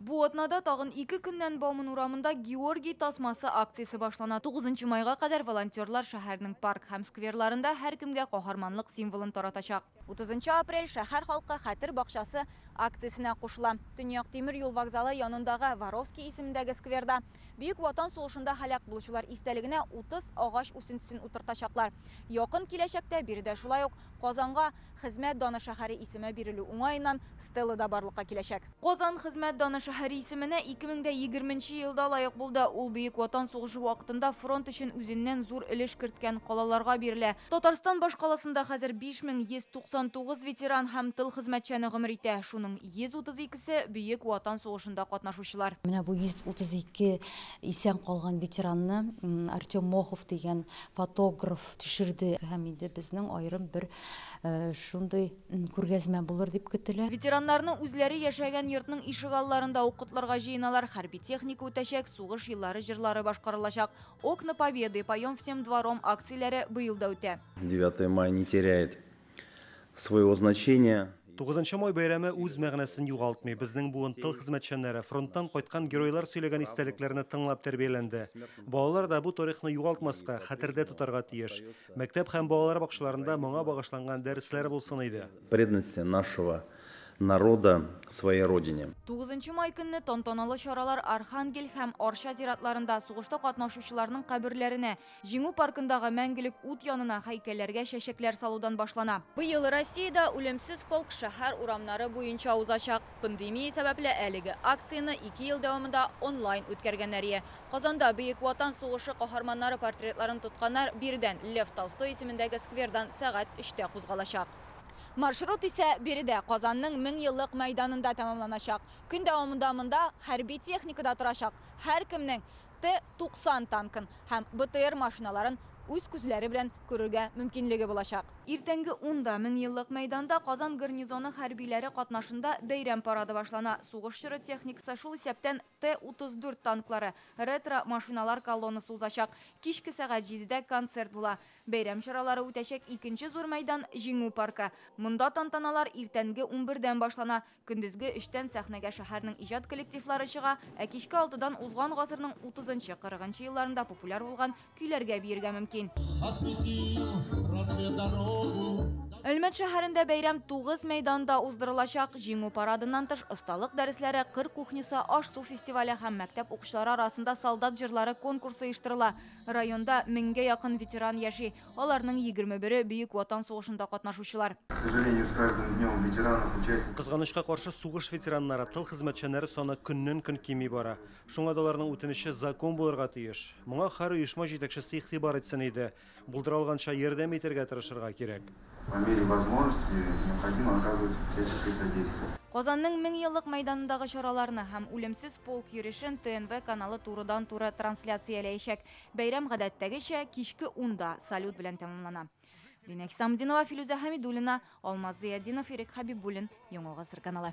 Бу атнада тагын 2 көннән Бауман урамында Георгий тасмасы акциясе башлана. 9 майга кадәр волонтерлар шәһәрнең парк һәм скверларында һәркемгә каһарманлык символын таратачак. 30 апрель шәһәр халкы Хәтер бакчасы акциясенә кушыла. Төньяк тимер юл вокзалы янындагы Воровский исемендәге скверда Бөек Ватан сугышында һәлак булучылар истәлегенә 30 агач үсентесен утыртачаклар. Якын киләчәктә биредә шулай ук Казанга Хезмәт даны шәһәре исеме бирелү уңаеннан стела да барлыкка киләчәк. Казан Хезмәт даны шәһәре исеменә 2020 елда лаек булды. Ул Бөек Ватан сугышы вакытында фронт өчен үзеннән зур өлеш керткән калаларга бирелә. Татарстан башкаласында хәзер 5199 ветеран һәм тыл хезмәтчәне гомер итә. Шуның 132-се Бөек Ватан сугышында катнашучылар. Менә бу 132 исән калган ветеранны Артем Мохов дигән фотограф төшерде. Һәм инде безнең аерым бер шундый күргәзмә булыр дип көтелә. Ветераннарны үзләре яшәгән йортның ишегалларында ук котларга җыеналар. Хәрби техника үтәчәк, сугыш еллары җырлары башкарылачак. Окна Победы, Поем всем двором акцияләре быел да үтә. 9 мая не теряет своего значения. 9 май бәйрәме үз мәгънәсен югалтмый. Безнең буын тыл хезмәтчәннәре, фронттан кайткан геройлар сөйләгән истәлекләрне тыңлап тәрбияләнде. Балалар да бу тарихны югалтмаска, хәтердә тотарга тиеш. Мәктәп һәм балалар бакчаларында моңа багышланган дәресләр булсын иде. Преданности нашего народа своей родине. 9 май көнне тантаналы чаралар Архангел һәм Арча зиратларында сугышта катнашучыларның каберләренә, Җиңү паркындагы мәңгелек ут янына һәйкәлләргә чәчәкләр салудан башлана. Быел Россиядә үлемсез полк шәһәр урамнары буенча узачак. Пандемия сәбәпле әлеге акцияне 2 ел дәвамында онлайн үткәргәннәр. Казанда Бөек Ватан сугышы каһарманнары портретларын тотканнар биредән Лев Толстой исемендәге сквердан сәгать 3-тә кузгалачак. Маршрут исә биредә Казанның 1000 еллык мәйданында тәмамланачак. Көн дәвамында монда хәрби техникада торачак. Һәркемнең Т-90 танкын һәм БТР машиналарын үз күзләре белән күрергә мөмкинлеге булачак. Иртәнге 10-да 1000 еллык мәйданда Казан гарнизоны хәрбиләре катнашында бәйрәм парады башлана. Сугыш чоры техникасы, шул исәптән Т-34 танклары, ретро машиналар колоннасы узачак. Кичке сәгать 7-дә концерт була. Бәйрәм чаралары үтәчәк икенче зур мәйдан Җиңү паркы. Монда тантаналар иртәнге 11-дән башлана. Көндезге 3-тән сәхнәгә шәһәрнең иҗат коллективлары чыга, ә кичке 6-дан узган гасырның 30-40 елларында популяр булган көйләргә биергә мөмкин. Әлмәт шәһәрендә бәйрәм 9 мәйданда уздырылачак. Җиңү парадыннан тыш осталык дәресләре, кыр кухнясы, аш-су фестивале һәм мәктәп укучылары арасында солдат җырлары конкурсы оештырыла. Районда 1000-гә якын ветеран яши. Аларның 21-е Бөек Ватан сугышында катнашучылар. К сожалению, с каждым днем ветеранов, участников Кызганычка каршы, сугыш ветераннары, тыл хезмәтчәннәре саны көннән-көн кими бара. Шуңа да аларның үтенече закон булырга тиеш. Моңа һәр оешма җитәкчесе игътибар итсен иде. Булдыра алганча ярдәм итәргә тырышырга кирәк. По мере возможности необходимо оказывать всяческое содействие. Казанның 1000 еллык мәйданындагы чараларны һәм үлемсез полк йөрешен ТНВ каналы турыдан-туры трансляцияләячәк. Бәйрәм гадәттәгечә кичке 10-да салют белән тәмамлана. Динә Хисамдинова, Филүзә Хәмидуллина, Алмаз Зыятдинов, Ирек Хәбибуллин, Яңа Гасыр каналы.